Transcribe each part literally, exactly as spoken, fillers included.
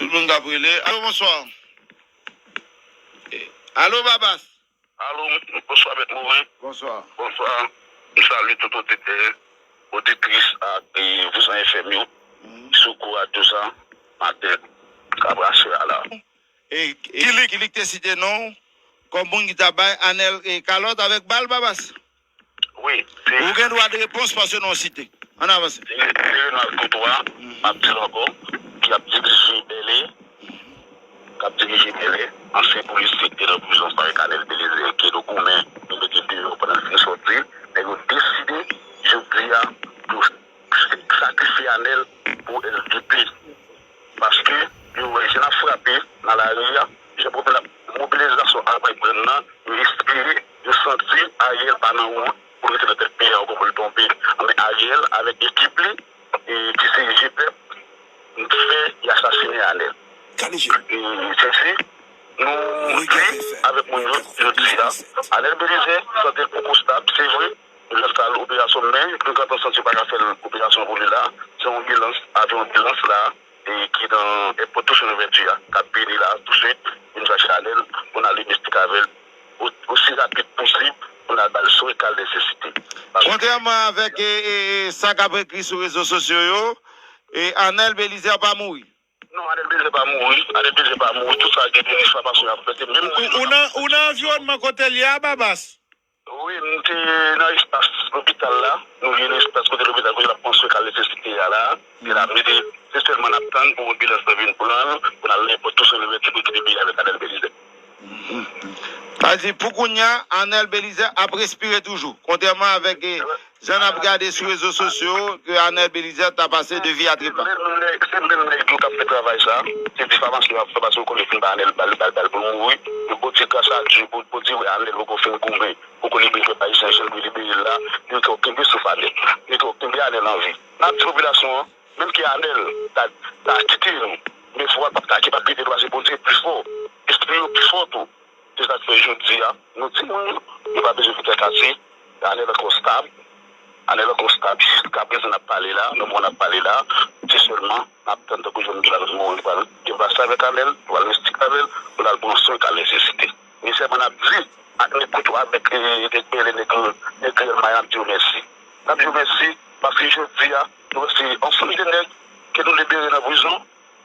Tout moun k ap rele. Alo, bonswa. Alo, Babas. Alo, bonswa, Mèt Morin. Bonswa. Bonswa. M salye tout oditè, oditris ak, e, vouzan F M yo. Sou kou radyo sa, maten, k ap rache a la. E, e, ki li, ki li k te site non w kòm moun ki t ap bay Anèl, e, kalòt avèk bal, Babas? Wi, se Ou gen dwa de repons paske non w site. Ann avanse. Se, se Renald Courtois, m ap di l ankò, ki ap dirije Bèlè, k ap dirije Bèlè, ansyen polisye ki te nan prizon sa avèk Anèl Belizaire, ke nou goumen, nou mete deyò pandan l fin sòti, men yo deside, jodi a, pou sakrifye Anèl pou S D P. Paske yo wè jan n ap frape nan lari a, jan mobilizasyon ap reprann nan, yo espere, yo santi Ariel pa nan wout pou l rete nan tèt peyi a ankò, pou l tonbe. Men Ariel avèk ekip li, e, ki se G P E P, fè y asasinen Anèl. E se si nou di avèk moun yo, yo di a, Anèl Belizaire santi l poko stab, se vre, nou jwenn sa l operasyon, men nou gentan santi yo pa ka fè l operasyon pou li la. Se yon anbilans, avyon anbilans la, e ki nan èpòt tou sou louvèti a, k ap vini la touswit, vin chache Anèl, pou n al domestik avè l, o-, osi rapid posib, pou n al ba l swen k al nesesite. Kontrèman avèk, e, e, e, sa k ap ekri sou rezo sosyo yo, e, Anèl Belizaire pa mouri. Non, Anèl Belizaire pa mouri, Anèl Belizaire pa mouri, tout sa gen de difamasyon y ap fè, se menm moun yo k ap fè. Ou nan, ou nan anviwònman kote l ye a, Babas? Wi, m te nan espas lopital la. Nou ye nan espas kote lopital, kote l ap pran swen k al nesesite a la. Se la, m te, se sèlman n ap tann pou anbilans lan vin pran l, pou n al nan èpòt tou sou louvèti pou kite peyi avèk Anèl Belizaire. Sa di, pou kounye a, Anèl Belizaire ap respire toujou, kontrèman avèk, e, jan n ap gade sou rezo sosyo, ke Anèl Belizaire ta pase de vi a trepa. Se menm nèg, se menm nèg yo k ap fè travay sa. Se difamasyon y ap fè, paske yo konnen fin ba Anèl bal, bal, bal pou l mouri. Yo, Bondye, gras a Dye, Bondye wè Anèl poko fin goumen. Poko libere pèp ayisyen, jan l dwe libere l la, li gen okenn souf a nèt. Li gen okenn Anèl an vi. N ap di popilasyon an, menm ke Anèl ta, ta kite nou, men fwa l p ap ta, ki p ap kite nou, paske Bondye pi fò, espri yo pi fò tou. Se sa k fè jodi a, nou di moun yo, yo pa bezwen fè kè kase, Anèl ankò stab, Anèl ankò stab, jiska prezan n ap pale la, nan moman n ap pale la, se sèlman n ap tann tankou jèn ki la, nou di moun yo pral depase avèk Anèl, yo pral mistik avè l, pou l al pran swen k al nesesite. Men sèlman n ap di ak nèg Koutwa, avèk, e, nèg Bèlè, nèg, nèg Riyèl Maya, n ap di yo mèsi. N ap di yo mèsi paske jodi a, nou wè se ansanm de nèg ke nou libere nan prizon,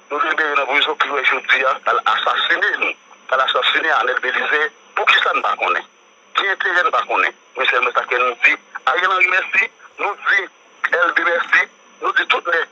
nou libere nan prizon ki wè jodi a, k al asasinen nou, k al asasinen Anèl Belizaire. Poukisa n pa konnen? Ki enterè n pa konnen? Men sèlman sa ke nou di Ariel Henry mèsi, nou di L B mèsi, nou di tout nèg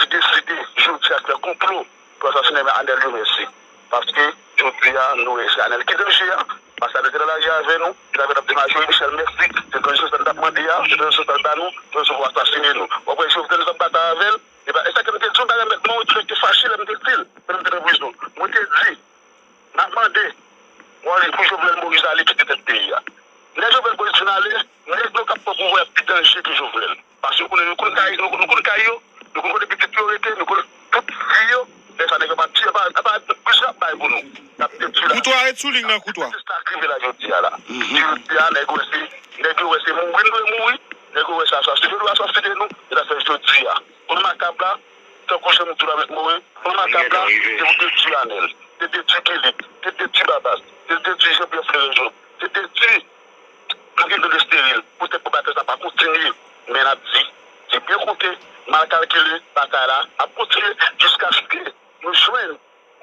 ki deside jodi a fè konplo pou asasinen Anèl yo mèsi. Paske jodi a, nou wè se Anèl ki danje a, paske Anèl te nan lari avè nou, li t avè n ap di Majorie Michel mèsi, se tranzisyon sa n t ap mande a, se tranzisyon sa l ba nou, tranzisyon pou asasinen nou. W ap wè Jovenel t ap batay avè l, e pa, e sa ke m te di w, bagay mèt mwen, ou te fache lè m te di l, pandan m te nan prizon. Mwen te di, n ap mande, mwen, pou Jovenel Moïse ale kite tèt peyi a. Lè Jovenel Moïse fin ale, nèg yo k ap pran pouvwa a pi danje ke Jovenel. Paske nou konnen, nou konn kay, nou, nou konn kay yo, nou konn kote pitit yo rete, nou konn tout vi yo. Lè sa nèg yo pa tiye, pa, pa, plizyè ap bay pou nou. N ap detwi la. Koutwa, ret sou liy nan, Koutwa. Se sa k rive la jodi a la. Jodi a, nèg yo wè se, nèg yo wè se mouri n dwe mouri, nèg yo wè se asasinen yo dwe asasinen nou, e sa fè jodi a. Pou makab la, tankou jan m di w la, Mèt Morin, pou makab la, se pou detwi Anèl, se detwi Kelly, se detwi Babas, se detwi Jean Pierre Frère Job, se detwi Henri Denis Steril, poutèt pou batay sa pa kontinye. Men n ap di, se byen konte, mal kalkile, batay la ap kontinye jiskaske nou jwenn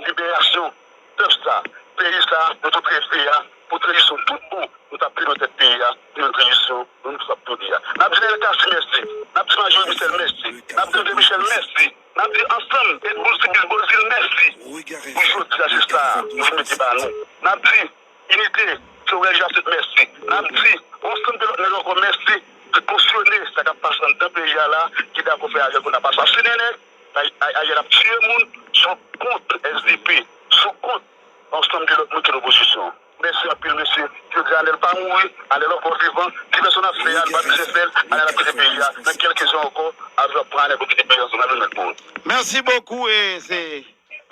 liberasyon pèp sa, peyi sa, nou tout reve a, pou tranzisyon tout bon, nou t ap plen nan tèt peyi a, pou yon tranzisyon, nou tout ap tounen a. N ap di Nènèl Cassy mèsi, n ap di Majorie Michel mèsi, n ap di André Michel mèsi, n ap di ansanm, Edmonde Simplice Beauzile mèsi. Pou jodi a, se sa nou vin mete ba nou. N ap di, Inite, Sorel Jacinthe, mèsi. N ap di ansanm de lòt nèg ankò mèsi, ki kosyone sa k ap pase anndan peyi a la, ki dakò fè Ariel konn ap asasinen nèg, Ariel ap tiye moun sou kont S D P, sou kont ansanm de lòt moun ki nan opozisyon. Mèsi anpil, mesye. Jodi a, Anèl pa mouri, Anèl ankò vivan. Ki lè sa n ap fè a, nou pa bezwen fè l, Anèl ap kite peyi a, nan kèlke jan ankò, avyon ap pran Anèl pou kite peyi a, ansanm avè nou. Mèsi bokou, e se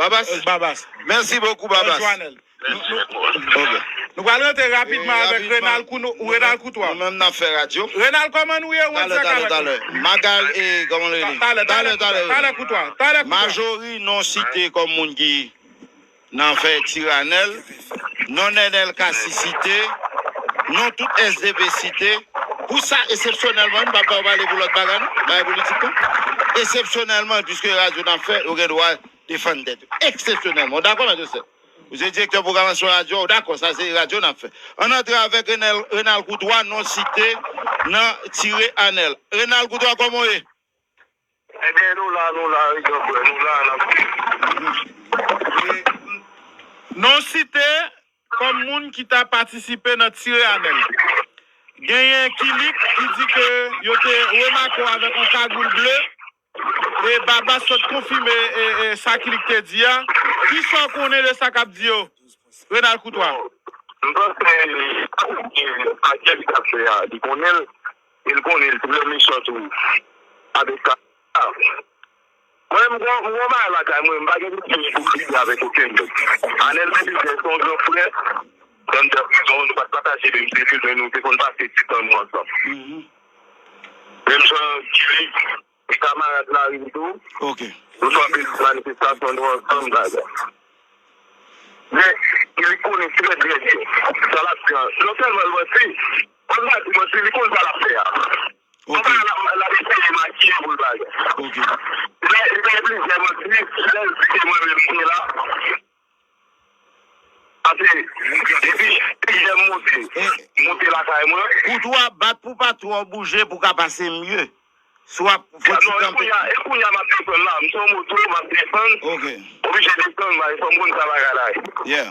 Babas. Babas. Mèsi bokou, Babas. Joanèl. Ok. Nou pral rantre rapidman avèk Renal Kouno ou Renal Koutwa. Nou menm n ap fè radyo. Renal, kòman nou ye? Ou an dirèk avèk nou? Magal, e, kòman l rele? Talè, talè, talè, Koutwa. Talè, Koutwa. Majori non site kòm moun ki nan fè tire Anèl, non Nènèl Kasi site, non tout S D P site. Pou sa, eksepsyonèlman, m p ap ba w pale pou lòt bagay, non, bagay politik, non. Eksepsyonèlman, piske radyo n ap fè, yo gen dwa defann tèt yo. Eksepsyonèlman. Ou dakò, mèt Joseph? Ou se direktè pwogramasyon radyo a, ou dakò, sa se radyo n ap fè. Ann antre avèk Renal, Renal Koutwa, non site nan tire Anèl. Renal Koutwa, kòman w ye? Ebyen, nou la, nou la, wi, granfrè, nou la, n ap. Non site kòm moun ki ta patisipe nan tire Anèl. Genyen Kilik ki di ke yo te remake w avèk yon kagoul ble, e Babas sot konfime, e, e, sa Kilik te di a. Kisa w konnen de sa k ap di yo, Renal Koutwa? M panse, sa Kilik ap fè a, li konnen l, e l konnen l trè mechan tou avèk sa. Mwen, m gon, m gon bagay lakay mwen, m pa gen pou ki ipokriti avèk okenn moun. Anèl Belizaire se yon gran frè, nan nou pa t pataje menm stil, men nou te konn pase ti tan nou ansanm. Menm jan Kilik, se kamarad lari m tou. Ok. Nou fè anpil manifestasyon nou ansanm, bagay. Men, li konnen trè, trè byen sa l ap fè a. Non sèlman l manti, konn pa di manti, li konn sa l ap fè a. Ok. Konn pa l ap, l ap eseye makiye pou l bagay. Ok. Lè, lè plizyè manti, lè l di ke mwen menm m te la. Paske, depi, depi lè m monte, monte lakay mwen. Koutwa, bat pou patwon w bouje pou w ka pase mye. Si w ap fè ti kanpe. Non, e kounye a, e kounye a m ap desann la. M se yon moto, m ap desann. Ok. Oblije desann, bay, fò m konn sa bagay la ye. Yeah.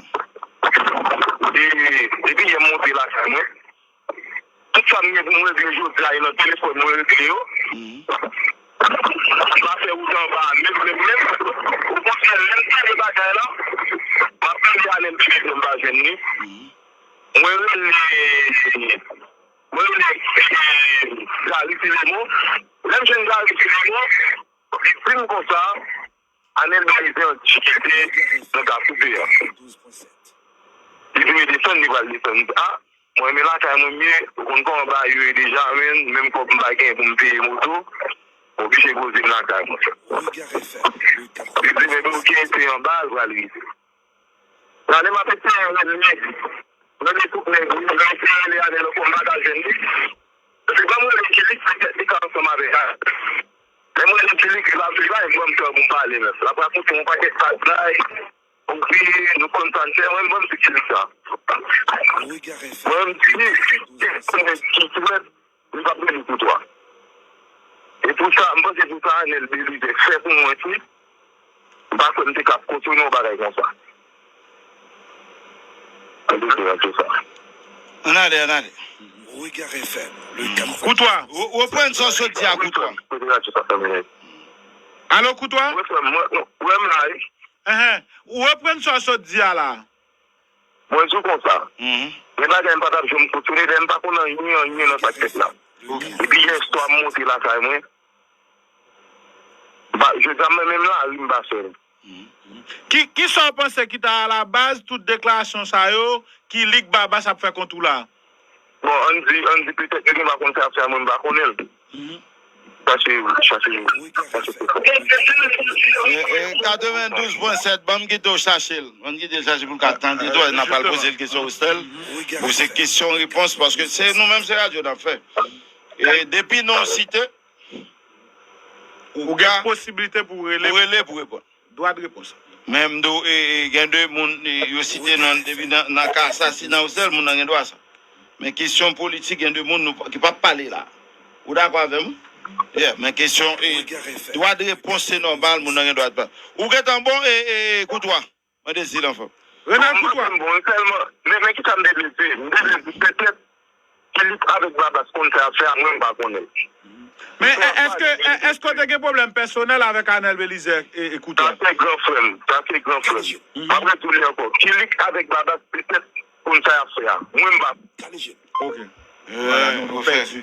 E, depi yè m monte lakay mwen, tout sa m gen pou m regle jodi a, e nan telefòn mwen regle yo. M pa fè wout anba a, menm, menm, menm. Okontrè, lè m tande bagay la, m ap tande Anèl Belizaire, m pa jwenn li. Mwen rele, mwen rele, eh, Gary Filemon. Lè m jwenn Gary Filemon, li di m konsa, Anèl Belizaire an difikilte nan Kafou Vè a. Li vin desann, li pral desann. Ah, mwen menm lakay mwen m ye, ou konn kòman bagay yo ye deja, men menm kòb m pa gen pou m peye moto, m oblije poze m lakay mwen. Li di, men oke, se anba, l pral rive. Gade m ap eseye rele, rele tout nèg yo, m eseye rele Anèl ankò, m pa ka jwenn li. Epi ban m rele Kilik, petèt li ka ansanm avèk Anèl. Lè m rele Kilik, li pa, li pa janm ban m tan pou m pale menm. L ap rakonte m yon pakèt bagay. Epi nou konn sa n fè, mwen, ban m di Kilik sa. Mwen, m di, ki, ki, ki, ki, Li p ap vini pou twa. E pou sa, m panse pou sa Anèl Belizaire fè pou mwen tou, m pa kwè m te kab kontwole yon bagay konsa. Ann ale, ann ale. Koutwa, ou reprann sa w sot di a, Koutwa. Alo, Koutwa? Wi, frè m, mwen, mwen, mwen la, wi. Enhen. Ou reprann sa w sot di a la. Mwen di w konsa, gen bagay m pa t ap janm kontwole, dayè m pa konn anyen, anyen nan sa k fèt la. Depi yè swa m monte lakay mwen, m pa, jodi a mwen menm lari m pa fè l. Ki, kisa w panse ki ta alabaz tout deklarasyon sa yo ki Lig Babas ap fè kont ou la? Bon, ann di, ann di petèt yo gen pa konn fè afè a, mwen m pa konnen l. Chache, chache, chache. E, e, katrevendouz pwen sèt, ban m kite w chache l. Ban m kite l chache pou l ka tande tou, n ap al poze l kesyon Rostel. Bon, se kesyon repons, paske se nou menm, se radyo n ap fè. E depi non site, ou gen posibilite pou w rele, pou w rele, pou reponn. Dwa de repons. Men m di w, e, e, gen de moun, e, yo site non depi nan, nan ka asasina Rostel, moun nan gen dwa sa. Men kesyon politik, gen de moun nou, ki p ap pale la. Ou dakò avè m? Yeah, men kesyon, e, dwa de repons, se nòmal, moun nan gen dwa de pale. Ou gentan bon, e, e, Koutwa? Mande Zil anfòm. Renal Koutwa. Bon, sèlman, men, men kisa m te vle di? M te vle di, petèt, Kilik avèk Babas konn fè afè a, mwen m pa konnen. Men, èske, èske w te gen pwoblèm pèsonèl avèk Anèl Belizaire e, e Koutwa? Sa se gran frè m, sa se gran frè m. M ap redi w li ankò. Kilik avèk Babas petèt konn fè afè a. Mwen m pa. Ok. Vwala, nou, nou pèdi.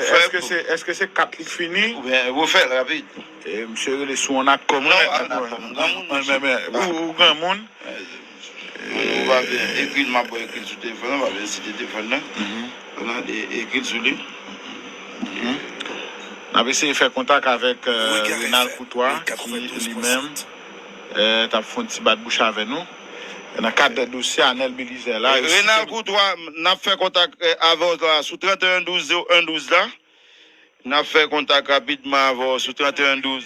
Èske se, èske se kat li k fini? Ou fè l rapid. E, misye rele sou yon akò mwen. Non, ou, ou granmoun. Ou pa byen ekri l, m ap ba w ekri l sou telefòn nan, pa byen site telefòn nan. Nan, e- ekri l sou li. N ap eseye fè kontak avèk Renald Courtois, ki li menm t ap fè yon ti bat bouch avè nou nan kad dosye Anèl Belizaire la. Renald Courtois, n ap fè kontak avè w la sou trannteyen douz zewo en douz la. N ap fè kontak rapidman avè w sou trannteyen douz.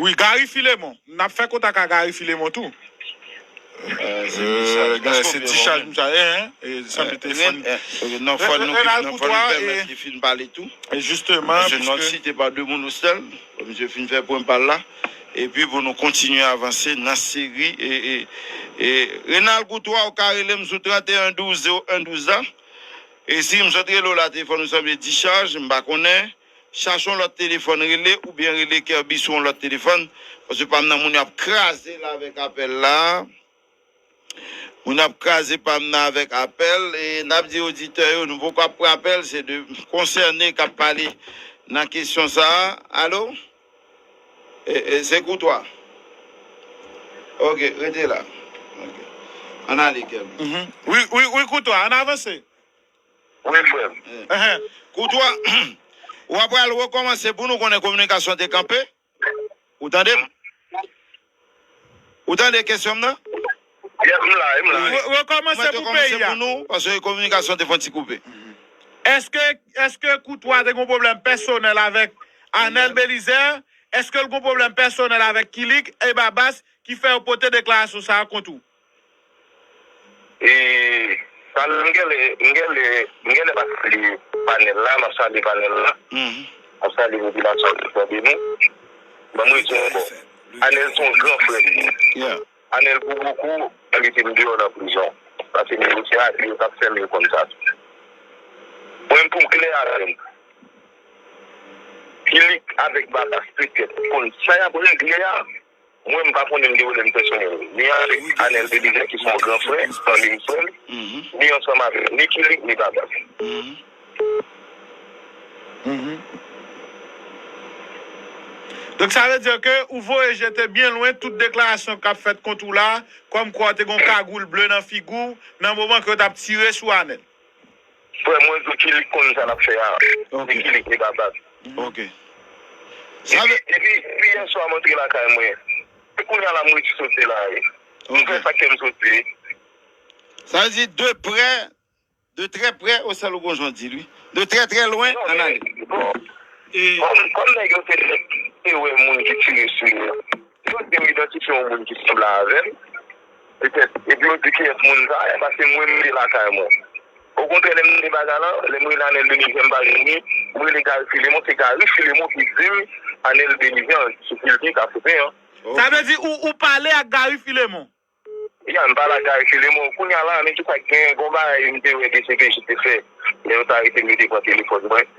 Wi, Gary Philemon. N ap fè kontak a Gary Philemon tou. Se dichaj misye a ye, hein? Sanble telefòn. Non, fò nou pèmèt li fin pale tou. E jisteman, nou site pa de moun ou sèl. Misye fin fè pwen pal la. Epi pou nou kontinye avanse nan seri. Renald Courtois, ou ka rele m sou trannteyen douz zewo en douz la. E si m sot rele w la, telefòn ou sanble dichaj, m pa konnen. Chache yon lòt telefòn rele oubyen rele Kerby sou yon lòt telefòn. Paske pa m nan moun y ap kraze l avèk apèl la. Moun ap kraze pa m nan avèk apèl. E n ap di oditè yo, nou poko ap pran apèl, se de konsène k ap pale nan kesyon sa a. Alo? E, e, se Courtois. Ok, rete la. Ok. Ann ale, Kerby. Wi, wi, wi, Courtois, ann avanse. Wi, frè m. Courtois, w ap pral rekòmanse pou nou konnen kominikasyon te kanpe. Ou tande m? Ou tande kesyon m nan? Yes, m la, m la. Rekòmanse pou peyi a. Paske kominikasyon te fè yon ti koupe. Èske, èske Courtois te gen yon pwoblèm pèsonèl avèk Anèl Belizaire? Èske l gen yon pwoblèm pèsonèl avèk Kilik e Babas ki fè yo pote deklarasyon sa a kont ou? E, sa m genlè, m genlè, m genlè pa salye panèl la, m ap salye panèl la. M ap salye popilasyon ki tande nou. Ban m redi ankò. Anèl se yon gran frè m. Anèl pou bokou, li te m deyò nan prizon. Paske negosye a, yo t ap fè m, yo konn sa tou. Mwen, pou m klè avè w, Kilik avèk Babas petèt konn sa y ap regle a. Mwen, m pa konnen m gen pwoblèm pèsonèl ni avèk Anèl Belizaire ki se yon gran frè, zanmi m, frè m, ni ansanm avèk ni Kilik ni Babas. Donk, sa vle di ke ou voye jete byen lwen tout deklarasyon k ap fèt kont ou la, kòmkwa w te gen yon kagoul ble nan figi w nan moman ke yo t ap tire sou Anèl. Frè mwen, di w Kilik konn sa l ap fè a. Ni Kilik, ni Babas. Ok. Epi, epi, epi yè swa, m antre lakay mwen. Se kounye a la m redi soti la. M fè sa k fè m soti. Sa vle di de prè, de trè prè, o sèl ou gon jan w di l, wi. De trè, trè lwen, ann ale. Kòm, kòm nèg yo te, te wè moun ki tire sou yo, yo te idantifye yon moun ki sanble avè m. Petèt. Epi yo di kiyès moun sa a, paske mwen m te lakay mwen. Okontrè, lè m tande bagay la, lè m rele Anèl Belizaire m pa jwenn li, m rele Gary Philemon, se Gary Philemon ki di m Anèl Belizaire an, ki se li ki ka sou pen an. Sa vle di ou, ou pale ak Gary Philemon? Ya, m pale ak Gary Philemon. Kounye a la, men kisa k gen, gon bagay m te wè D C P J te fè. Lè yo t arete m, yo te pran telefòn mwen.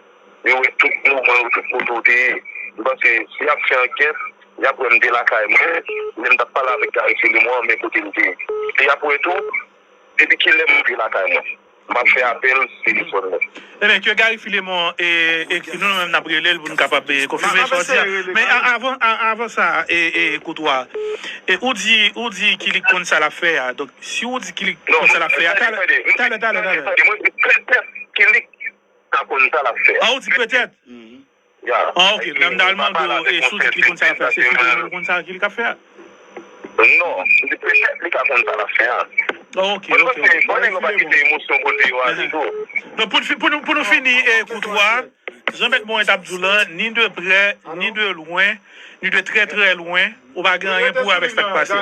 Yo wè tout mouvman yo, tout kote w te ye. M panse, si y ap fè ankèt, y ap wè m te lakay mwen, men m t ap pale avèk Gary Philemon an, men kote m te ye. E y ap wè tou, depi kilè m te lakay mwen. M ap fè apèl, se telefòn mwen. Ebyen, ke Gary Philemon e, ekri nou, nou menm n ap rele l pou n kapab e, konfime sa w di a. Men a- avan, a- avan sa, e, e, Courtois, e, ou di, ou di Kilik konn sa l ap fè a. Donk, si ou di Kilik konn sa l ap fè a, talè, talè, talè, talè. Mwen di petèt Kilik ka konn sa l ap fè a. Ah, ou di petèt? Ah, ok. Nan m ta al mande w, e si w di Kilik konn sa l ap fè a, se Kilik konn sa Kilik ap fè a? Non, m di petèt li ka konn sa l ap fè a. Ok, ok. Bon, nèg yo pa kite emosyon pote yo ale tou. Non, pou, n fi- pou, nou, pou nou fini, e, Courtois, jan Mèt Morin t ap di w lan, ni de prè, ni de lwen, ni de trè, trè lwen, ou pa gen anyen pou wè avèk sa k pase.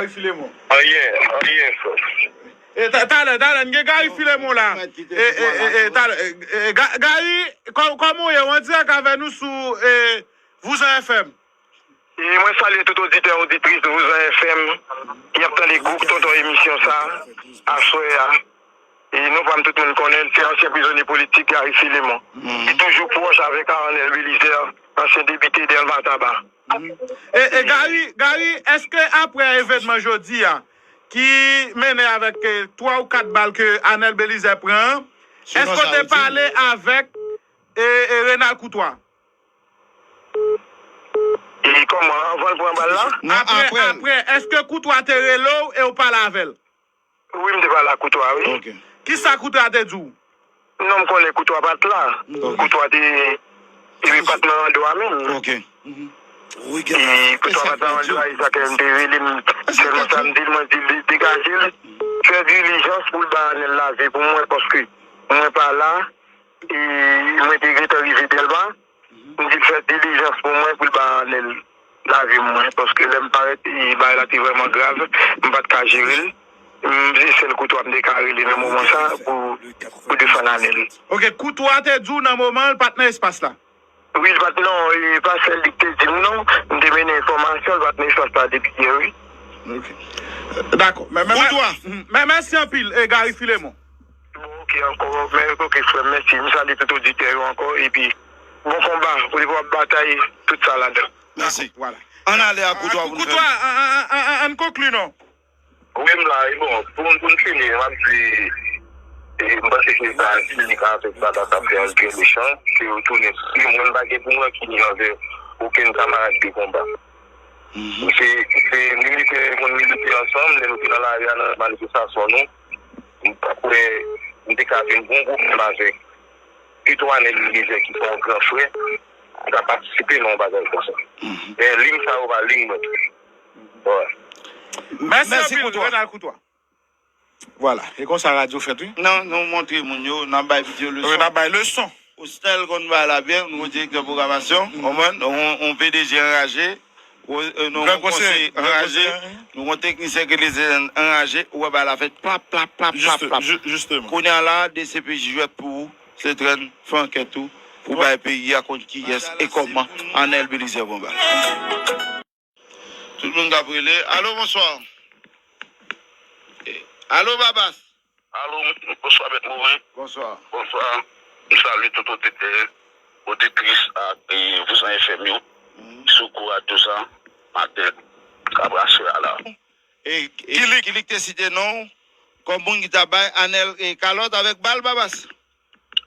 Anyen, anyen, frè. E ta- talè, talè, n gen Gary Philemon la. E, e, e, e, talè, e, e, Ga- Gary, kò- kòman w ye? Ou an dirèk avè nou sou e, Vouzan F M. E mwen salye tout oditè, oditris Vouzan F M ki ap tande gwo tonton emisyon sa aswè a. E non pa m tout moun konnen l, se ansyen prizonye politik Gary Philemon. Li toujou pwòch avèk Arnel Belizaire, ansyen depite Dèlma Taba. E, e Gary, Gary, èske aprè evènman jodi a, ki mennen avèk e, twa ou kat bal ke Arnel Belizaire pran an, èske w te pale avèk e, e Renald Courtois? E kòman, anvan l pran bal la? Aprè, aprè, èske Courtois te rele w e w pale avè l? Wi, m te pale ak Koutwa, wi. Ok. Kisa Koutwa te di w? Non, m konnen Koutwa pa t la. Ok. Koutwa te, te pa t nan randevou a menm. Ok. E Koutwa pa t nan randevou a, e sa ke m te rele m. Sèlman sa m di l, mwen di l degaje l. Fè dilijans pou l ba Anèl lavi pou mwen, paske mwen pa la. E mwen te gentan rive Dèlma. M di l fè dilijans pou mwen pou l ba Anèl lavi mwen. Paske lè m parèt, e, bagay la te vrèman grav. M pa t ka jere l. M se sèl Koutwa m te ka rele nan moman sa pou, pou defann Anèl. Ok, Koutwa te di w nan moman l pa t nan espas la? Wi, l pa t, non, e pa sèl li k te di m non. M te mennen enfòmasyon, l pa t nan espas la depi yè, wi. Ok. Dakò. Men, men, Koutwa. Men, mèsi anpil, e Gary Filemon. Bon, ok, ankò, men, ok, frè m, mèsi. M salye tout oditè yo ankò, epi bon konba, pou li w ap batay, tout sa ladan. Mèsi. Dakò, vwala. Ann ale ak Koutwa pou nou fè. Koutwa, an, an, an, an, ann konkli, non? Wi, m la, e bon, pou, pou n fini, m ap di, e, m panse ke sa, ki avèk sa, sa, sa fè anpil mechan, se yo tounen. Mwen, m pa gen pou m rankini anvè okenn kamarad de konba. Se, se militè, moun milite ansanm, lè nou te nan lari a, nan manifestasyon nou, m pa kwè m te ka vin gon pwoblèm avèk Pito Anèl Eliezer ki se yon gran frè, m ka patisipe nan yon bagay konsa. Men liy sa yo pa liy mwen. Mèsi anpil, Koutwa. Renald Koutwa. Vwala, e konsa radyo fèt, wi. Non, nou montre moun yo, n ap bay videyo leson. Wi, n ap bay leson. Osnel konn bay la byen, nouvo direktè pwogramasyon, konprann? On, on P D G anraje, on, euh, nou on konseye anraje, nou on teknisyen ke lezèn anraje, ou wè bay la fèt, plap, plap, plap, plap, plap. Kounye a la, D C P J jwèt pou ou, se trèn, fè ankèt ou, pou bay peyi a konn kiyès e kòman Anèl Belizaire pran bal. Tout moun k ap rele. Alo, bonswa. Alo, Babas. Alo, bonswa, Mèt Morin. Bonswa. Bonswa. M salye tout oditè, oditris ak, e, vouzan F M yo. Sou kou radyo sa, maten, k ap rache a la. E, e, ki li, ki li k te site non w kòm moun ki t ap bay Anèl, e, kalòt avèk bal, Babas?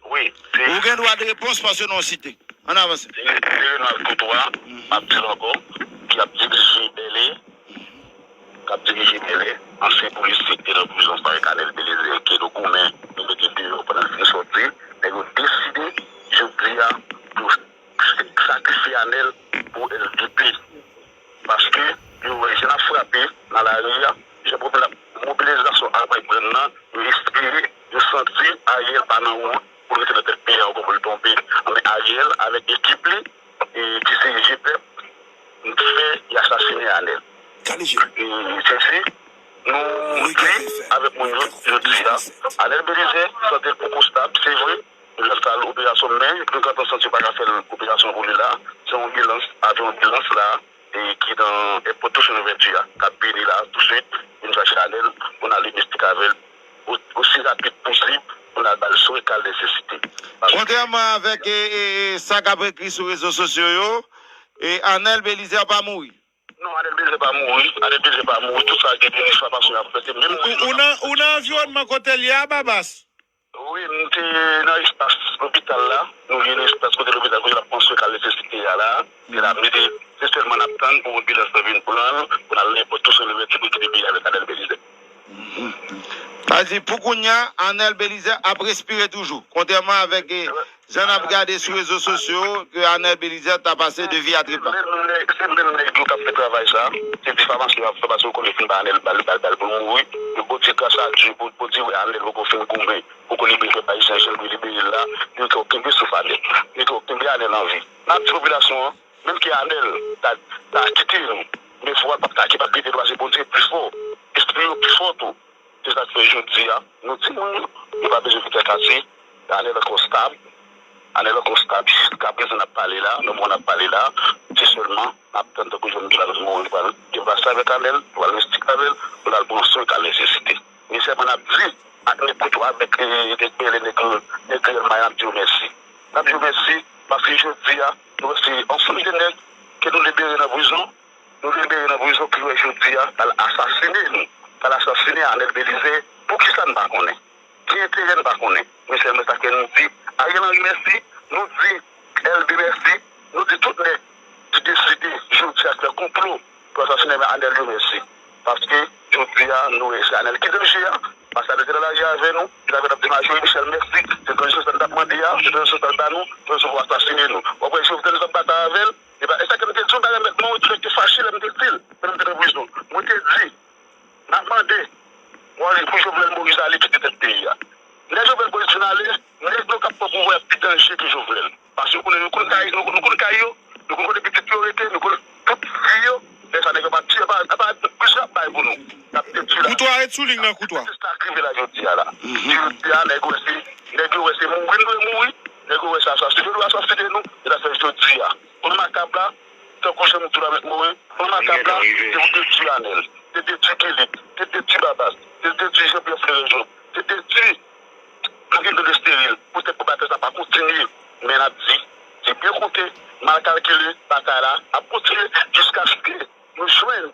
Wi. Ou gen dwa de repons paske nou site. Ann avanse. Se Renald Koutwa, m ap di l ankò, ki ap dirije Bèlè, k ap dirije Bèlè, ansyen polisye ki te nan prizon ansanm avèk Anèl Belizaire, ke nou goumen, nou mete deyò pandan l fin sòti, nèg yo deside, jodi a, pou sakrifye Anèl pou L D P. Paske yo wè jan n ap frape nan lari a, jan mobilizasyon ap reprann nan, yo espere, yo santi Ariel pa nan wout pou l rete nan tèt peyi a ankò, pou l tonbe. Men Ariel avèk ekip li, e, ki se G P E P, fè y asasinen Anèl. E, sesi, nou di avèk moun yo, yo di a, Anèl Belizaire, sante l poko stab, se vre, l ap fè operasyon, men nou gentan santi yo pa ka fè operasyon pou li la. Se yon ambulans, avyon ambulans la, e ki nan èpòt Tousen Louvèti a, k ap vini la touswit, vin chache Anèl, pou n ale mistik avè l, o-, osi rapid posib, pou n al ba l swen k al nesesite. Kontrèman avèk, e, e, e, sa k ap ekri sou rezo sosyo yo, e, Anèl Belizaire pa mouri. Non, Anèl Belizaire pa mouri, Anèl Belizaire pa mouri, tout sa gen difamation y ap fè, se menm moun yo. Ou, ou nan, ou nan anviwònman kote l ye a, Babas? Wi, m te nan espas lopital la. Nou ye nan espas kote lopital, kote l ap pran swen k al nesesite a la. Se la, m te, se sèlman n ap tann pou anbilans lan vin pran l, pou n al nan èpòt Tousen Louvèti pou kite peyi avèk Anèl Belizaire. Sa vle di, pou kounye a, Anèl Belizaire ap respire toujou, kontrèman avèk, e, jan n ap gade sou rezo sosyo, ke Anèl Belizaire ta pase de vi a trepa. Se menm nèg, se menm nèg yo k ap fè travay sa. Se difamasyon y ap fè, paske yo konnen yo fin ba Anèl bal, bal, bal pou l mouri. Yo, Bondye, gras a Dye, Bondye wè Anèl poko fin goumen. Poko libere pèp ayisyen, jan l dwe libere l la, yo tou kenbe souf Anèl. Yo tou kenbe Anèl an vi. N ap di popilasyon an, menm ke Anèl ta, ta kite nou, men fò a p ap ta ki p ap kite nou, paske Bondye pi fò, espri yo pi fò tou. Se sa k fè jodi a, nou di moun yo, yo pa bezwen vin fè kase, Anèl ankò stab, Anèl ankò stab, jiska prezan n ap pale la, nan moman n ap pale la, se sèlman n ap tann tankou Jovnèl Moïse pral deplase avèk Anèl, pral mistik avè l, pou l al pran swen k al nesesite. Men sèlman n ap di, ak nèg Koutwa, avèk, e, nèg Bèlè, nèg, nèg Riyèl Maya, n ap di yo mèsi. N ap di yo mèsi, paske jodi a, nou wè se yon fanmi de nèg ke nou libere nan prizon, nou libere nan prizon, ki wè jodi a, k al asasinen nou, k al asasinen Anèl Belizaire. Poukisa n pa konnen? Ki enterè n pa konnen? Men sèlman sa ke nou di Ariel Henry mèsi, nou di L D mèsi, nou di tout nèg ki deside jodi a k fè konplo pou asasinen Anèl yo mèsi. Paske Jodi a, nou wè se Anèl ki danje a. Paske Anèl te nan lari avè nou, li t avè n ap di Majorie Michel mèsi, se tranzisyon sa l t ap mande a, se tranzisyon sa l ba nou, tranzisyon pou asasinen nou. W ap wè Jovenel nou t ap batay avè l, e pa, e sa ke m te di w, bagay mèt mwen, ou dirèk te fache lè m te di l, lè m te nan prizon. Mwen te di, n ap mande, mwen, pou Jovenel Moïse ale kite tèt peyi a. Lè Jovenel Moïse fin ale, nèg yo k ap pran pouvwa a pi danje ke Jovenel. Paske kounye a nou konn kay, nou, nou konn kay yo, nou konn kote pitit yo rete, nou konn tout vi yo. Lè sa nèg yo pa tiye, pa, pa, pa, plis y ap bay pou nou. Y ap detwi la. Koutwa, ret sou liy nan, Koutwa. Se sa k rive la jodi a la. Jodi a, nèg yo wè se, nèg yo wè se mouri nou dwe mouri, nèg yo wè se asasinen nou dwe asasinen nou, e sa fè jodi a. Pou l makab la, tankou jan m di w la, mèt Morin, pou l makab la, se pou detwi Anèl, se detwi Kilik, se detwi Babas, se detwi Jean Pierre Frere Job, se detwi Marc André Desteril, poutèt pou batay sa pa kontinye. Men n ap di, se byen konte, mal kalkile, batay la ap kontinye jiskaske nou jwenn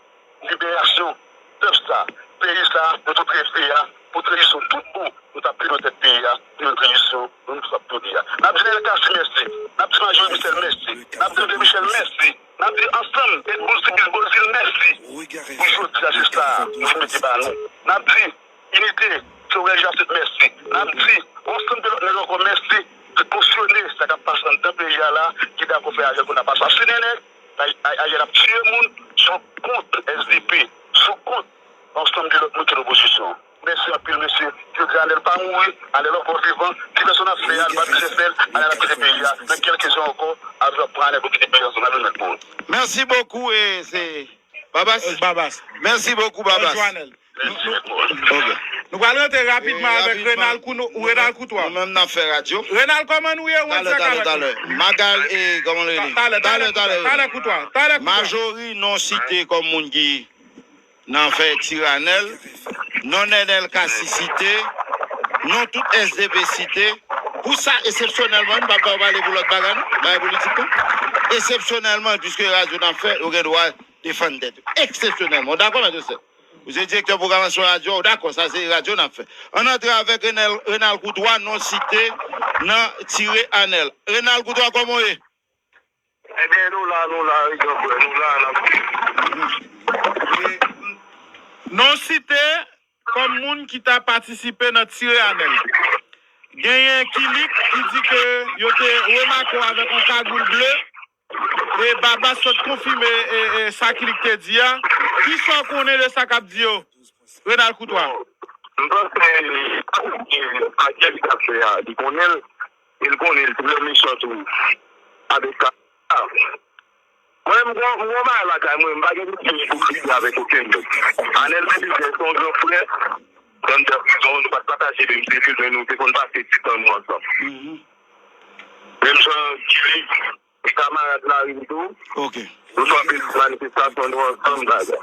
liberasyon pèp sa, peyi sa, nou tout reve a, pou tranzisyon tout bon, nou t ap plimen tèt peyi a, pou yon tranzisyon, nou tout ap tounen a. N ap di Nènèl Cassy mèsi, n ap di Majorie Michel mèsi, n ap di André Michel mèsi, n ap di ansanm Edmoun Sibyl Beauzile mèsi pou jodi a, se sa nou mete ba nou. N ap di Inite, Sorel Jacinthe mèsi. N ap di ansanm de lòt nèg ankò mèsi ki kosyone sa k ap pase anndan peyi a la, ki dakò fè Ariel konn ap asasinen nèg, Ariel ap tiye moun sou kont S D P, sou kont ansanm de lòt moun ki nan opozisyon. Mèsi anpil, mesye. Jodi a, Anèl pa mouri, Anèl ankò vivan. Divèsyon n ap fè a, nou pa bezwen fè l, Anèl ap kite peyi a. Nan kèlke jan ankò, Ariel ap pran Anèl pou kite peyi a, ansanm avèk nou mèt pou. Mèsi bokou, e se Babas. Babas. Mèsi bokou, Babas. Joanel. Nou, nou, ok. Nou pral rantre rapidman avèk Renal Koutwa. Renal Koutwa. Nou menm n ap fè radyo. Renal, kòman nou ye? Ou an dirèk avèk nou? Magal, e, kòman l rele? Talè, talè, talè, Koutwa. Talè, Koutwa. Majori non site kòm moun ki nan fè tiranèl, non Nènèl Cassy site, non tout S D P site. Pou sa, eksepsyonèlman, m p ap ba w pale pou lòt bagay, non, bagay politik, non. Eksepsyonèlman, piske radyo n ap fè, ou gen dwa defann tèt ou. Eksepsyonèlman. Ou dakò, mèt Joseph? Ou se direktè pwogramasyon radyo a, ou dakò, sa se radyo n ap fè. Ann antre avèk Renal, Renal Koutwa, non site nan tire Anèl. Renal Koutwa, kòman w ye? Ebyen, nou la, nou la, wi, granfrè, nou la, n ap viv. Non site kòm moun ki ta patisipe nan tire Anèl. Genyen Kilik ki di ke yo te remake w avèk yon kagoul ble. E Babas sot konfime, e, e, sa Kilik te di a. Kisa w konnen de sa k ap di yo, Renal Koutwa? M panse, sa Kilik ap fè a, li konnen l, e l konnen l trè mechan tou avèk sa. Mwen, m gon, m gon bagay lakay mwen, m pa gen pwoblèm pou kriye avèk okenn moun. Anèl Belizaire se yon gran frè, anndan prizon, nou pa t pataje menm selil, men nou te konn pase ti tan nou ansanm. Menm jan Kilik, se kamarad lari m tou. Ok. Nou fè anpil manifestasyon nou ansanm, bagay.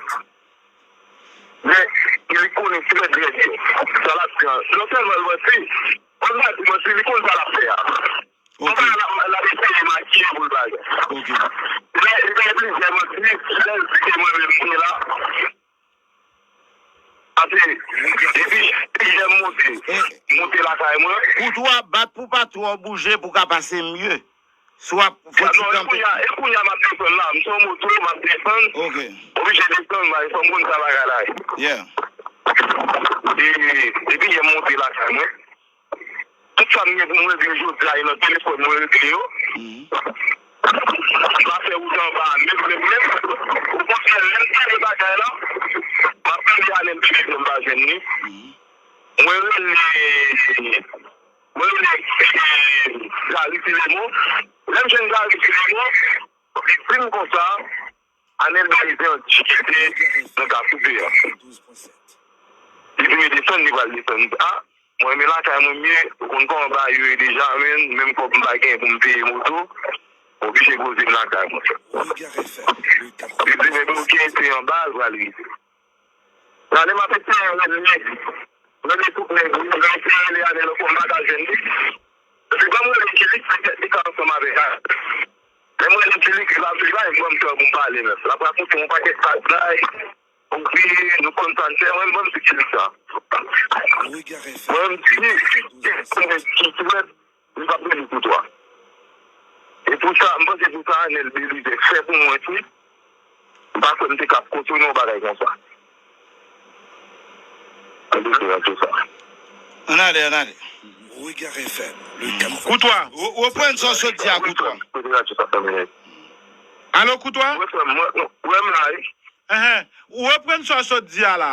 Men, li konnen trè, trè byen sa l ap di an. Non sèlman l manti, konn pa di manti, li konn sa l ap fè a. Ok. Konn pa l ap, l ap eseye makiye pou l bagay. Ok. Lè, lè plizyè manti, lè l di ke mwen menm m te la. Paske, depi, depi lè m monte, monte lakay mwen. Koutwa bat pou pa twò bouje pou ka pase mye. Si w ap fè ti kanpe. Non, e kounye a, e kounye a m ap desann la. M se yon moto, m ap desann. Ok. Oblije desann, bay, fò m konn sa bagay la ye. Yeah. E, epi yè m monte lakay mwen. Tout sa m gen pou m regle jodi a, e nan telefòn mwen regle yo. M pa fè wout anba a, menm, menm, menm. Okontrè, lè m tande bagay la, m ap tande Anèl Belizaire, m pa jwenn li. Mwen rele Mwen rele, eh, Gary Filemon. Lè m jwenn Gary Filemon, li di m konsa, Anèl Belizaire an difikilte nan Kafou Vè a. Li di m desann, li pral desann. M di, a, mwen menm lakay mwen m ye, ou konn kòman bagay yo ye deja, men menm kòb m pa gen pou m peye moto, oblije poze m lakay mwen. Li di, men bloke te anba, l pral rive. Gade m ap eseye rele nèg. Rele tout nèg, wi. Mwen eseye rele Anèl ankò, m pa ka jwenn li. Epi ban m rele Kilik, petèt li ka ansanm avèk Anèl. Lè m rele Kilik, li pa, li pa ban m tan pou m pale menm. L ap rakonte yon pakèt bagay. Wi, nou konn sa n fè, mwen, mwen, m di Kilik sa. Mwen, m di, ki, ki mèt Li p ap rele Koutwa. E pou sa, m panse pou sa Anèl Belizaire fè pou mwen tou, m pa kwè m te kab kontourne yon bagay konsa. Ann ale, ann ale. Koutwa, ou, ou reprann sa w sot di a, Koutwa. Alo, Koutwa? Wi, frè m, mwen, mwen, mwen la, wi. Enhen. Ou reprann sa w sot di a la.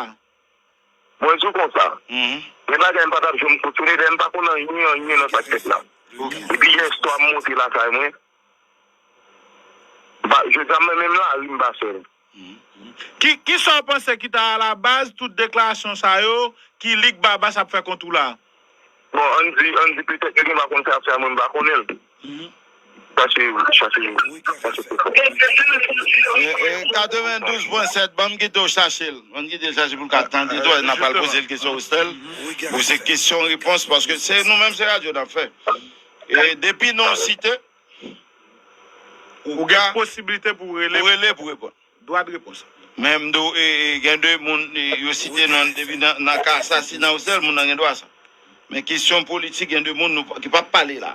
Mwen di w konsa. Mhm. Gen bagay m pa t ap janm kontwole, dayè m pa konn anyen, anyen nan sa k fèt la. Ok. Epi yè swa m monte lakay mwen. Ba, jodi a mwen menm lari m pa fè l. Mhm. Ki, ki sa w panse ki ta alabaz tout deklarasyon sa yo, Kilik, Babas ap fè kont ou la? Bon, ann di, ann di petèt yo gen pa konn sa y ap fè a, mwen m pa konnen l. Mhm. Sa se, sa se, sa se petèt. E, e, katrevendouz pwen sèt, ban m kite w chache l. Ban m kite l chache pou l ka tande tou, n a pral poze l kesyon, Rostel. Poze kesyon, repons, paske se nou menm, se radyo n ap fè. E depi non site, ou gen posibilite pou w rele, pou rele, pou reponn. Dwa de repons. Men m di w, e, e, gen de moun, e, yo site non depi nan, nan ka asasina Rostel, moun nan gen dwa sa. Men kesyon politik, gen de moun nou, ki p ap pale la.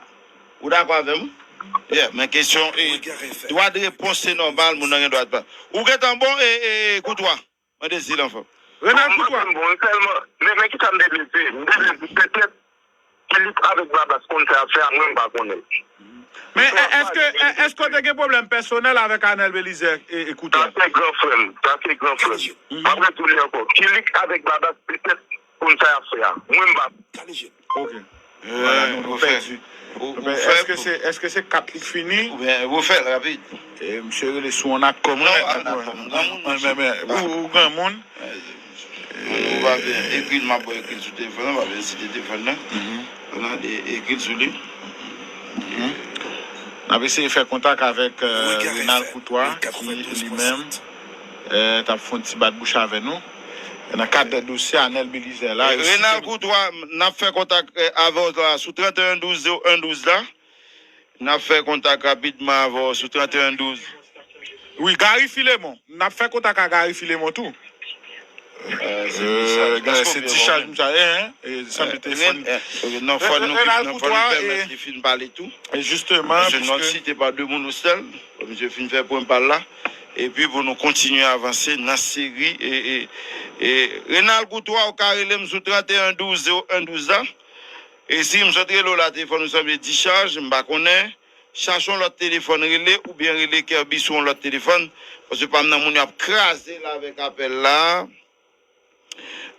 Ou dakò avè m? Yeah, men kesyon, e, dwa de repons, se nòmal, moun nan gen dwa pale. Ou gentan bon, e, e, Koutwa? Mande Zil anfòm. Renal Koutwa. Bon, sèlman, men, men ki sa m te vle di? M te vle di petèt Kilik avèk Babas konn sa y ap fè a, mwen m pa konnen. Men, e, èske, e, èske w te gen pwoblèm pèsonèl avèk Anèl Belizè e, e Koutwa? Sa se gran frè m. Sa se gran frè m. Mhm. M ap retoune ankò. Kilik avèk Babas petèt konn sa y ap fè a. Mwen m pa. Ok. Voilà, nou, nou pèdi. Èske se, èske se kat li k fini? Oubyen ou fè l rapid. E, misye rele sou yon ak kòm non, mwen. Ou, ou granmoun. Ou pa byen ekri l, m ap ba w ekri l sou telefòn nan, pa byen site telefòn nan. Ekri l sou li. N ap eseye fè kontak avèk, e, Renal Koutwa, ki li menm, e, t ap fè yon ti bat bouch avè nou. Nan kad dosye Anèl Belizè la, Renal Koutwa, n ap fè kontak, e, avè w la sou trannteyen douz zewo en douz la. N ap fè kontak rapidman avè w sou trannteyen douz. Wi, Gary Filemon. N ap fè kontak ak Gary Filemon tou. E, se dichaj misye ye, hein? E, sanble telefòn. Non, fò nou, fò nou pèmèt li fin pale tou. E jisteman, paske nou ap site pa de moun Rostel. Misye fin fè pwen pa l la. Epi pou nou kontinye avanse nan seri. E, e, e, Renal Koutwa, ou ka rele m sou trannteyen douz zewo en douz la. E si m sot rele w la, telefòn ou sanble dichaj, m pa konnen. Chache yon lòt telefòn rele, oubyen rele Kerby sou yon lòt telefòn, paske pa m nan moun yo ap kraze l avèk apèl la.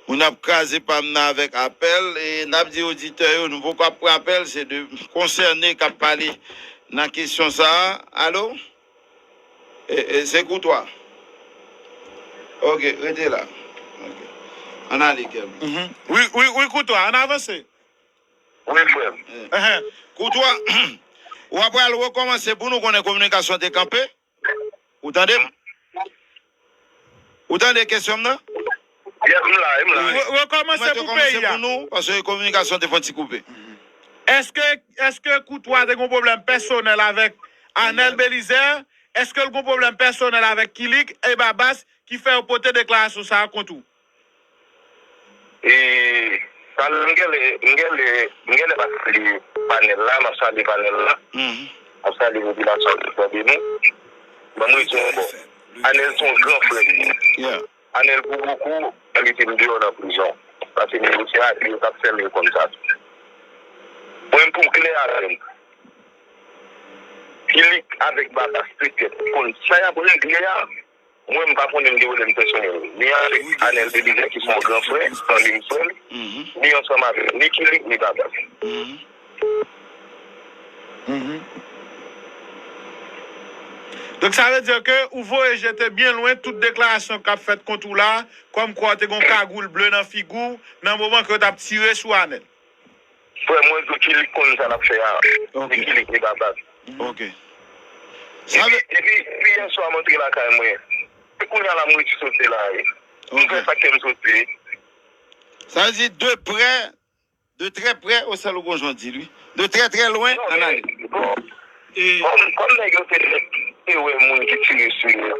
Moun ap kraze pa m nan avèk apèl, e n ap di oditè yo, nou poko ap pran apèl, se de konsène k ap pale nan kesyon sa a. Alo? E, e, se Koutwa. Ok, rete la. Ok. Ann ale, Kerby. Mhm. Wi, wi, wi, Koutwa, ann avanse. Wi, frè m. Enhen. Koutwa, w ap pral rekòmanse pou nou konnen kominikasyon te kanpe. Ou tande m? Ou tande kesyon m nan? Yes, m la, m la. Re-, rekòmanse pou peyi a. Mwen te kòmanse pou nou, paske kominikasyon te fè yon ti koupe. Èske, èske Koutwa te gen yon pwoblèm pèsonèl avèk Anèl Belizè? Èske l gen yon pwoblèm pèsonèl avèk Kilik e Babas ki fè yo pote deklarasyon sa a kont ou? E, sa m genlè, m genlè, m genlè pa salye panèl la, m ap salye panèl la. M ap salye popilasyon ki tande nou. Ban mwen di ankò, Anèl se yon gran frè m. Anèl pou bokou, li te deyò nan prizon. Paske negosye a, yo t ap fèmen l konn sa. Mwen, pou m klè avè nou, Kilik avèk Babas petèt konn sa y ap regle a. Mwen, m pa konnen, m gen pwoblèm pèsonèl. Ni avèk Anèl Belizè, ki se yon gran frè, fanmi m, frè m, ni ansanm avèk ni Kilik, ni Babas. Donk, sa vle di ke ou voye jete byen lwen tout deklarasyon k ap fèt kont ou la, kòmkwa w te gen yon kagoul ble nan figi w, nan moman ke yo t ap tire sou Anèl. Frè mwen, di w Kilik konn sa l ap fè a. Ni Kilik, ni Babas. Ok. Epi, epi, epi yè swa, m antre lakay mwen. Se kounye a la, m redi sote la, wi. M fè sa k fè m sote. Sa vle di, de près, de très près, o sèl ou gon jan di l, wi. De très, très loin, ann ale. Bon, kòm, kòm nèg yo te, te wè moun ki tire sou yo,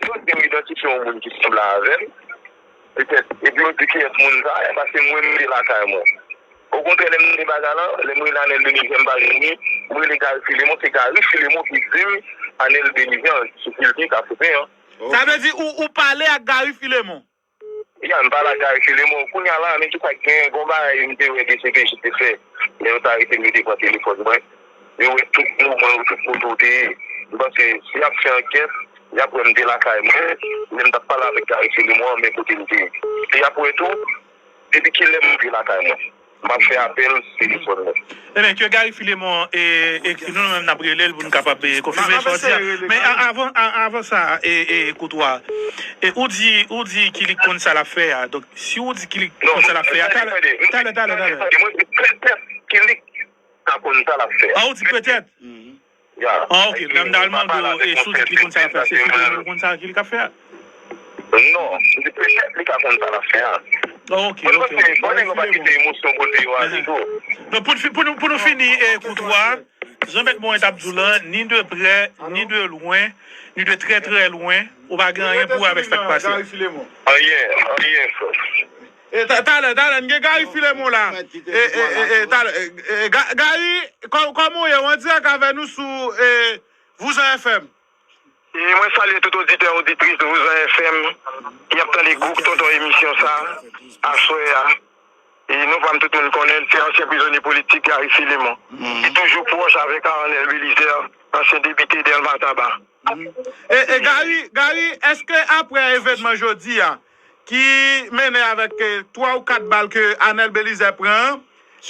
yo di m idantifye yon moun ki sanble avè l, petèt, epi yo di kiyès moun sa a, paske mwen, m te lakay mwen. Okontrè, lè m tande bagay la, lè m rele Anèl Belizè, m pa jwenn li, m rele Gary Filemon, se Gary Filemon ki di m Anèl Belizè an difikilte, ka sou pen an. Sa vle di ou, ou pale ak Gary Filemon? Ya, m pale ak Gary Filemon. Kounye a la, men ki sa k genyen, gon bagay m te wè D C P J te fè. Lè yo t arete m, yo te pran telefòn mwen. Yo wè tout mouvman yo, tout kote w te ye. M panse, si y ap fè ankèt, y ap wè m te lakay mwen. Lè m t ap pale avèk Gary Filemon an, men kote m te ye. E y ap wè tou, depi kilè m te lakay mwen. M ap fè apèl sou telefòn mwen. Ebyen, ke Gary Filemon, e, e, nou menm n ap rele l pou n kapab, e, konfime sa w di a. Men a- avan, a- avan sa, e, e, Koutwa, e, ou di, ou di Kilik konn sa l ap fè a. Donk, si ou di Kilik konn sa l ap fè a, talè, talè, talè, talè. Mwen di petèt Kilik ka konn sa l ap fè a. Ah, ou di petèt? Ya. Ah, ok. Epi, m ta al mande w, e, si w di Kilik konn sa l ap fè a, se Kilik konn sa Kilik ap fè a? Non, m di petèt li ka konn sa l ap fè a. Ok, ok, ok. Bon, nèg yo pa kite emosyon kote yo ale tou. Donk, pou, n fi- pou nou, pou nou fini, e, Koutwa, jan Mèt Morin t ap di w lan, ni de près, ni de loin, ni de très, très loin, ou pa gen anyen pou wè avèk sa k pase. Anyen, anyen, frè. E, ta- talè, talè, n gen Gary Filemon la. E, e, e, e, talè, e, e, Ga- Gary, kò- kòman w ye? Ou an dirèk avè nou sou, e, Vouzan F M. E mwen salye tout oditè, oditris Vouzan F M ki ap tande gwo tonton emisyon sa aswè a. E non pa m tout moun konnen l, se ansyen prizonye politik Gary Filemon. Li toujou pwòch avèk Arnel Belizaire, ansyen depite Dèlma Taba. E, e Gary, Gary, èske aprè evènman jodi a, ki mennen avèk, e, twa ou kat bal ke Arnel Belizaire pran an,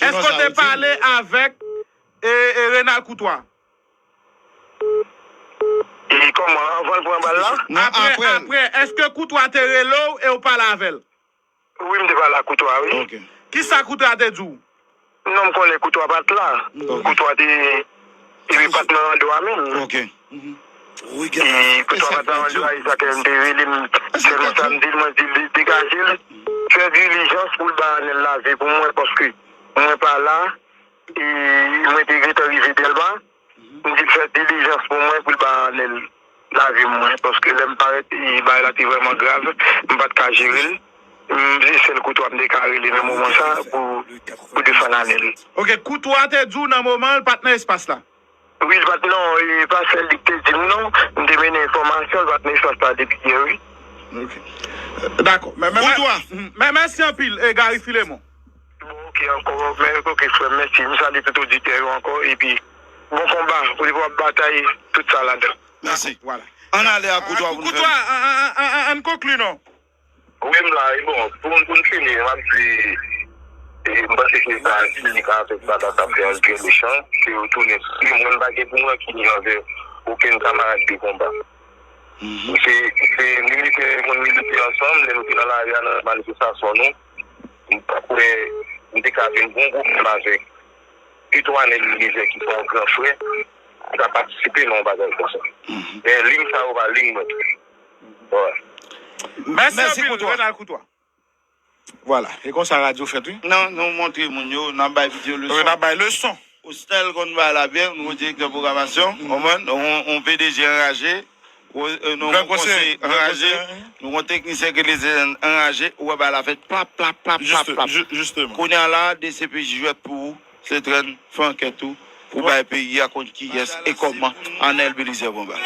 èske w te pale avèk, e, e, Renald Courtois? E kòman, anvan l pran bal la? Non, aprè, aprè, èske Courtois te rele w e w pale avè l? Wi, m te pale ak Courtois, wi. Ok. Kisa Courtois te di w? Non, m konnen Courtois pa t la. Ok. Courtois te, te pa t nan rando a menm. Ok. E Courtois pa t nan rando a, e sa ke m te rele m, sèlman sa m di l, mwen di l degaje l, fè dilijans pou l ba Arnel lave pou mwen, paske mwen pa la, e mwen te gentan rive Dèlma. M di l fè dilijans pou mwen pou l ba Arnel lave mwen, paske lè m parèt, e, bagay la te vrèman grav, m pa t ka jere l. M se sèl Courtois m te ka rele nan moman sa pou, pou defann Arnel. Ok, Courtois te di w nan moman l pa t nan espas la? Wi, l pa t, non, e pa sèl li k te di m non. M te mennen enfòmasyon, l pa t nan espas la depi yè, wi. Ok. Dakò. Men, men, men, men mèsi anpil, e Gary Filemon. Bon, ok, ankò, men, ok, frè m, mèsi. M salye tout oditè yo ankò, epi bon konba, pou li w ap batay, tout sa ladan. Mèsi. Vwala. Ann ale ak Courtois pou n fini. Courtois, an, an, an, an, ann konkli, non? Wi, m la, e bon, pou, pou n fini, m ap di, e, m panse ke sa fini avèk batay k ap fè André Deschamps, ke yo tounen sou li. Mwen, m pa gen pou m rankini anvè okenn kamarad de konba. Se, se militè, moun milite ansanm, lè nou te nan lari a, nan manifestasyon nou, m pa kwè m te ka vin gon pwoblèm avèk Pito Anèl Elizè ki se yon gran frè, ki ta patisipe nan yon bagay konsa. Men liy sa yo pa liy mwen. Mèsi anpil, Renald Courtois. Vwala, e konsa radyo fèt, wi. Non, nou montre moun yo, n ap bay videyo leson. Wi, n ap bay leson. Osnel konn bay la byen, nou gon direktè pwogramasyon, konprann? Nou gon, gon P D G anraje, nou gon konseye anraje, nou gon teknisyen ki lise anraje, ou wè bagay la fèt, plap, plap, plap, plap, plap. Kounye a la, D C P J jwèt pou ou, se trèn, fè ankèt ou, pou bay peyi a konn kiyès e kòman Anèl Belizaire pran bal.